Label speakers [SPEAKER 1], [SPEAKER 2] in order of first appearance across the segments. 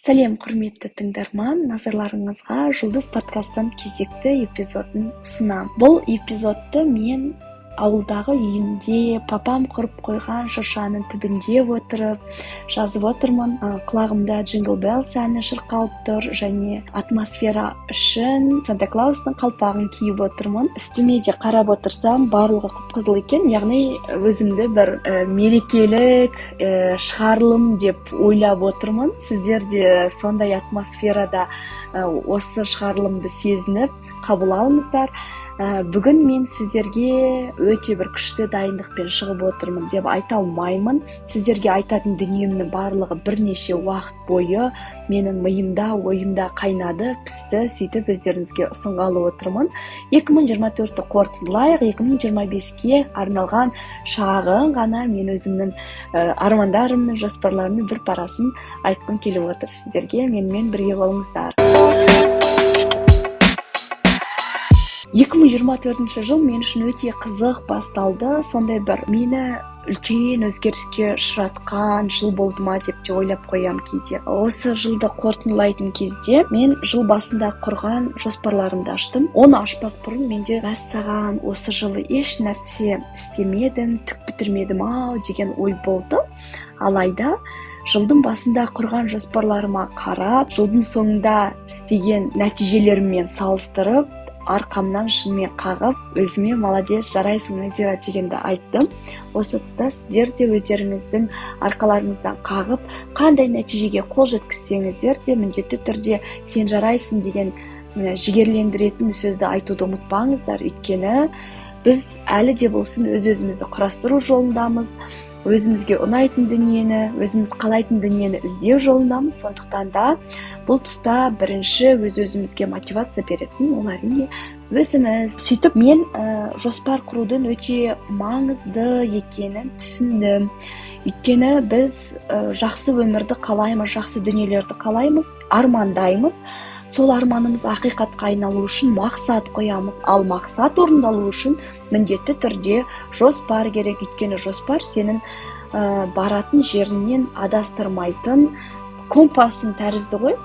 [SPEAKER 1] Сәлем, құрметті тыңдарман! Назарларыңызға «Жұлдыз» подкасттың кезекті эпизодын ұсынамын. Бұл эпизодты мен ауылдағы үйімде, папам құрып қойған шыршаның түбінде отырып жазып отырмын. Құлағымда «Jingle Bells» әні шырқалып тұр және атмосфера үшін Санта Клаустың қалпағын киіп отырмын. Үстіме де қарап отырсам, барлығы қып қызыл екен, яғни өзімді бір мерекелік шығарылым деп ойлап отырмын. Сіздер де сондай атмосферада осы шығарылымды сезініп қабыл алыңыздар. Бүгін мен сіздерге өте бір күшті дайындықпен шығып отырмын деп айта алмаймын. Сіздерге айтатын дүниемнің барлығы бірнеше уақыт бойы менің миымда, ойымда қайнады, пісті, сөйтіп өздеріңізге ұсынғалы отырмын. 2024-ті қорытындылайық, 2025-ке арналған шағын ғана мен өзімнің армандарым мен жоспарларымның бір парасын айтқым келіп отыр сіздерге. Менімен бірге болыңыздар. 2024 жыл мен үшін өте қызық басталды. Сондай бір мені үлкен өзгеріске ұшыратқан жыл болды ма деп те ойлап қоямын кейде. Осы жылды қорытындылайтын кезде мен жыл басында құрған жоспарларымды аштым. Оны ашпас бұрын менде «Мәссаған, осы жылы еш нәрсе істемедім, түк бітірмедім ау» деген ой болды. Алайда жылдың басында құрған жоспарларыма қарап, жылдың соңында істеген нәтижелеріммен салыстырып, арқамнан шынымен қағып, өзіме «Молодец, жарайсың, Назира» дегенді айттым. Осы тұста сіздер де өздеріңіздің арқаларыңыздан қағып, қандай нәтижеге қол жеткізсеңіздер де, міндетті түрде «Сен жарайсың» деген жігерлендіретін сөзді айтуды ұмытпаңыздар. Өйткені біз әлі де болсын өз өзімізді құрастыру жолындамыз, өзімізге ұнайтын дүниені, өзіміз қалайтын дүниені іздеу жолындамыз. Сондықтан да бұл тұста бірінші өз өзімізге мотивация беретін ол, әрине, өзіміз. Сөйтіп мен жоспар құрудың өте маңызды екенін түсіндім. Өйткені біз жақсы өмірді қалаймыз, жақсы дүниелерді қалаймыз, армандаймыз. Сол арманымыз ақиқатқа айналу үшін мақсат қоямыз. Ал мақсат орындалу үшін міндетті түрде жоспар керек. Өйткені жоспар сенің баратын жеріңнен адастырмайтын компасың тәрізді ғой.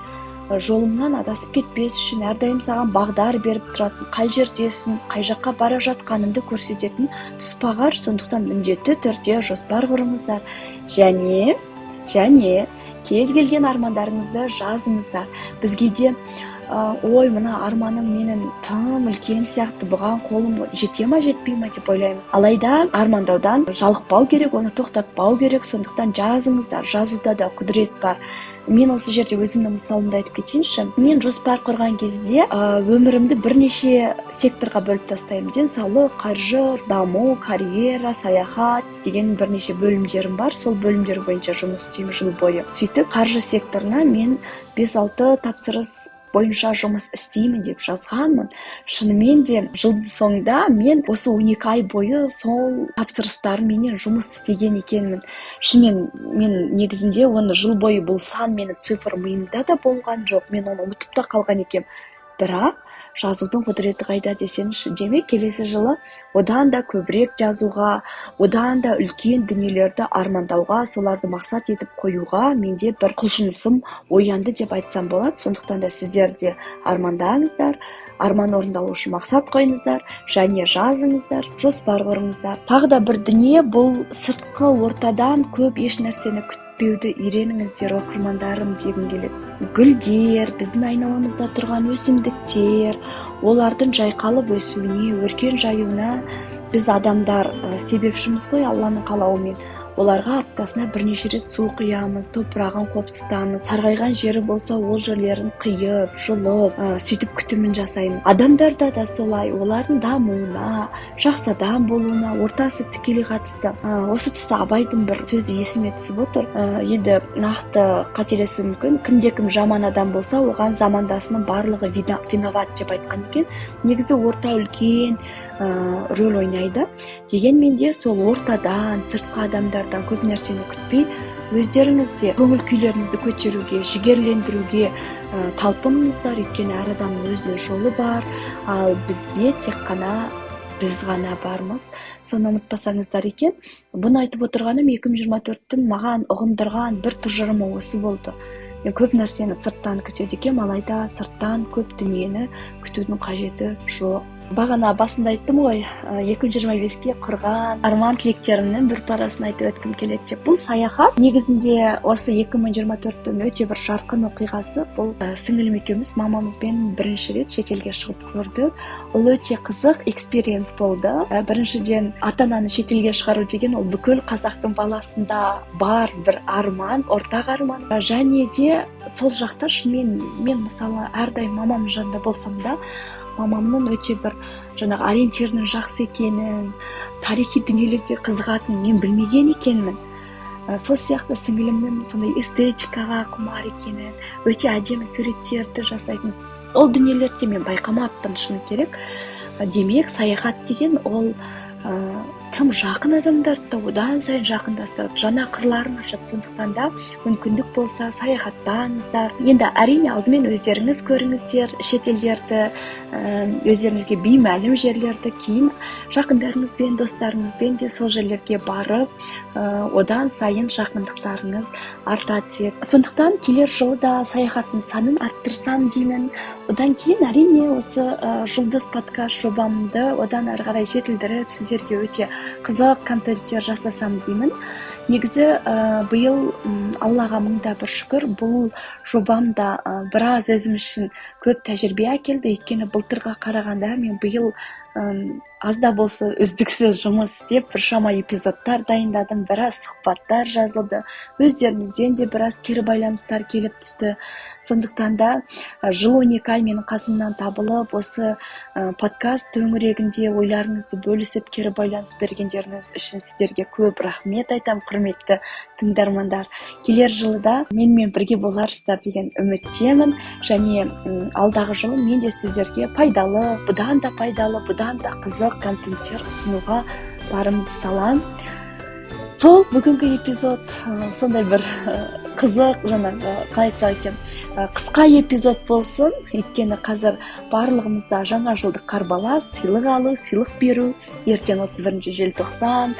[SPEAKER 1] Жолыңнан адасып кетпес үшін әрдайым саған бағдар беріп тұратын, қай жердесің, қай жаққа бара жатқаныңды көрсететін тұсбағар. Сондықтан міндетті түрде жоспар құрыңыздар және кез келген армандарыңызды жазыңыздар. Біз кейде «Ой, мына арманым менің тым үлкен сияқты, бұған қолым жете ма, жетпей ма?» деп ойлаймыз. Алайда армандаудан жалықпау керек, оны тоқтатпау керек. Сондықтан жазыңыздар, жазуда да құдірет бар. Мен осы жерде өзімнің мысалымды айтып кетейінші. Мен жоспар құрған кезде өмірімді бірнеше секторға бөліп тастаймын: денсаулық, қаржы, даму, карьера, саяхат деген бірнеше бөлімдерім бар. Сол бөлімдер бойынша жұмыс істеймін жыл бойы. Сөйтіп қаржы секторына мен 5-6 тапсырыс бойынша жұмыс істеймін деп жазғанмын. Шынымен де, жылдың соңында мен осы 12 ай бойы сол тапсырыстарменен жұмыс істеген екенмін. Шынымен, мен негізінде оны жыл бойы, бұл сан менің цифр миымда да болған жоқ, мен оны ұмытып та қалған екенмін. Бірақ жазудың құдіреті қайда десеңізші! Демек, келесі жылы одан да көбірек жазуға, одан да үлкен дүниелерді армандауға, соларды мақсат етіп қоюға менде бір құлшынысым оянды деп айтсам болады. Сондықтан да сіздер де армандаңыздар, арман орындалу үшін мақсат қойыңыздар және жазыңыздар, жоспар құрыңыздар. Тағы да бір дүние: бұл сыртқы ортадан көп еш нәрсені күтпеуді үйреніңіздер, оқырмандарым, дегім келеді. Гүлдер, біздің айналамызда тұрған өсімдіктер, олардың жайқалып өсуіне, өркен жаюына біз, адамдар, себепшіміз ғой Алланың қалауымен. Оларға аптасына бірнеше рет су құямыз, топырағын қопсытамыз, сарғайған жері болса, ол жерлерін қиып, жұлып, сөйтіп күтімін жасаймыз. Адамдарда да солай, олардың дамуына, жақсы адам болуына ортасы тікелей қатысты. Осы тұста Абайдың бір сөзі есіме түсіп отыр. Енді нақты қателесуім мүмкін. «Кімде кім жаман адам болса, оған замандасының барлығы виноват» деп айтқан екен. Негізі орта үлкен рөл ойнайды. Дегенмен де сол ортадан, сыртқы адамдардан көп нәрсені күтпей, өздеріңіз де көңіл күйлеріңізді көтеруге, жігерлендіруге талпыныңыздар. Өйткені әр адамның өзінің жолы бар, ал бізде тек қана біз ғана бармыз. Соны ұмытпасаңыздар екен. Бұны айтып отырғаным, 2024-тің маған ұғындырған бір тұжырымы осы болды. Мен көп нәрсені сырттан күтеді екенмін, алайда сырттан көп дүниені күтудің қажеті жоқ. Бағана басында айттым ғой, 2025-ке құрған арман тілектерімнің бір парасын айтып өткім келеді деп. Бұл саяхат негізінде осы 2024-тің өте бір жарқын оқиғасы. Бұл сіңілім екеуміз мамамызбен бірінші рет шетелге шығып көрдік. Ол өте қызық experience болды. Біріншіден, ата ананы шетелге шығару деген ол бүкіл қазақтың баласында бар бір арман, ортақ арман. Және де сол жақта шынымен мен, мысалы, әрдайым мамамның жанында болсам да, мамамның өте бір жаңағы ориентирінің жақсы екенін, тарихи дүниелерге қызығатынын мен білмеген екенмін. Сол сияқты сіңілімнің сондай эстетикаға құмар екенін, өте әдемі суреттерді жасайтын, ол дүниелерді де мен байқамаппын, шыны керек. Демек, саяхат деген ол тым жақын адамдарды да одан сайын жақындастырады, жаңа қырларын ашады. Сондықтан да мүмкіндік болса, саяхаттаңыздар. Енді, әрине, алдымен өздеріңіз көріңіздер шетелдерді, өздеріңізге беймәлім жерлерді, кейін жақындарыңызбен, достарыңызбен де сол жерлерге барып, одан сайын жақындықтарыңыз арта түседі. Сондықтан келер жылы да саяхаттың санын арттырсам деймін. Одан кейін, әрине, осы Жұлдыз подкаст жобамды одан әрі қарай жетілдіріп, сіздерге өте қызық контенттер жасасам деймін. Негізі, биыл, Аллаға мың да бір шүкір, бұл жобам да біраз өзім үшін көп тәжірибе әкелді, өйткені былтырға қарағанда мен биыл аз да болса үздіксіз жұмыс істеп, біршама эпизодтар дайындадым, біраз сұхбаттар жазылды, өздеріңізден де біраз кері байланыстар келіп түсті. Сондықтан да жыл 12 ай менің қасымнан табылып, осы подкаст төңірегінде ойларыңызды бөлісіп, кері байланыс бергендеріңіз үшін сіздерге көп рахмет айтамын. Құрметті тыңдармандар, келер жылы да менімен бірге боларсыздар деген үміттемін. Және алдағы жылы мен де сіздерге пайдалы, бұдан да пайдалы, бұдан да қызық контенттер ұсынуға барымды саламын. Сол бүгінгі эпизод сондай бір қызық, жаңағы, қалай айтсақ екен, қысқа эпизод болсын, өйткені қазір барлығымызда жаңа жылдық қарбалас, сыйлық алу, сыйлық беру. Ертең 31 желтоқсан,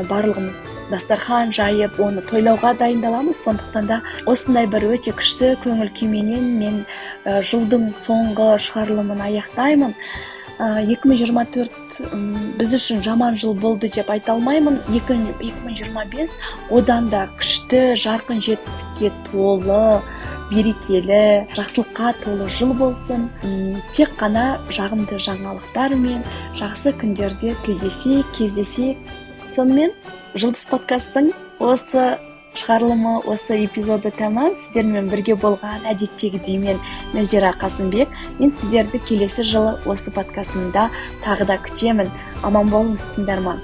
[SPEAKER 1] барлығымыз дастархан жайып, оны тойлауға дайындаламыз. Сондықтан да осындай бір өте күшті көңіл күйменен мен жылдың соңғы шығарылымын аяқтаймын. 2024 біз үшін жаман жыл болды деп айта алмаймын. 2025 одан да күшті, жарқын, жетістікке толы, берекелі, жақсылыққа толы жыл болсын. Тек қана жағымды жаңалықтар мен жақсы күндерде тілдесейік, кездесейік. Сонымен, Жұлдыз подкасттың осы шығарылымы, осы эпизоды тәмам. Сіздермен бірге болған әдеттегідей мен, Назира Қасымбек. Мен сіздерді келесі жылы осы подкастымда тағы да күтемін. Аман болыңыз, тыңдарман.